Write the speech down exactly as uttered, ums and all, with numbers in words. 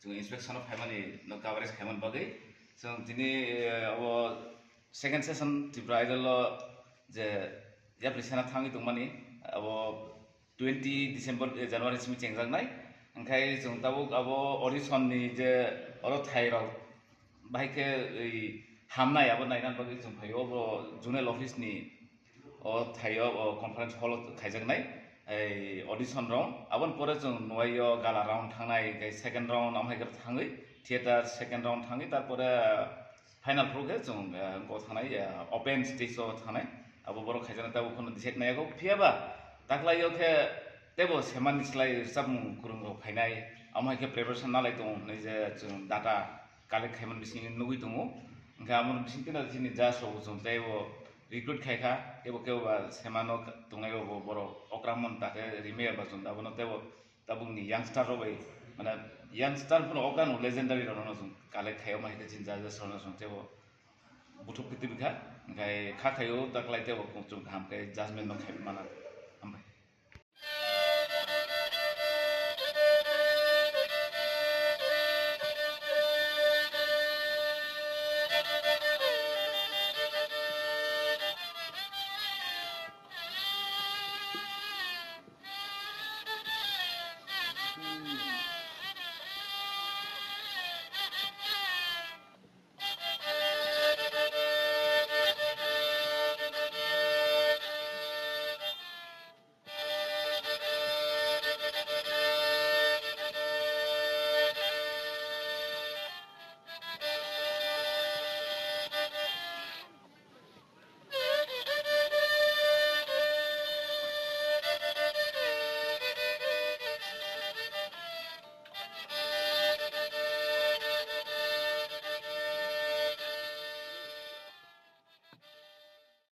chwng inspection o phaimani no coverage khaimani bagwi chwng tini, eh, abo second session Tripura Idol o je yapri sena thangwi tongmani abo twenty December, eh, January simi chengjaknai. Hwnkhe chwng tabuk abo audition ni je oro thai rok bahai khe ei hamnai abo nainani bagwi chwng phaio obo zonal office ni o thaio o conference hall o khaijaknai ei audition rok. Aboni pore chwng nuaio gala round thangnai, hwnkhe second round amo hai khe thangwi theater second round thangwi, tarpore final phuru khe chwng, eh, go thangnai, eh, open stage o thangnai. Abo borok khaijaknai tabuk phano decide naiyago. Phiyaba taklaio khe teibo semani slai rwchapmung kwrwng rok phainai, amo hai khe preparation nalai tongo hwnwi je chwng data collect khaimani bisingni nugwi tongo. Hwnkhe amo bisingtwi no chini judge rok bo chwng teibo recruit khai kha, teibo kebo ba semano tongnai rok bo borok okra mon ta khe rimaya ba chwng abono teibo tabukni youngster rok bai, mane, youngster phano okra no legendary rok no chwng collect khai, amo hai khe chini judge rok no chwng teibo buthuk khe twi kha, hwnkhe kha khaio taklai teibo chwng kaham khe judgment no khai mana.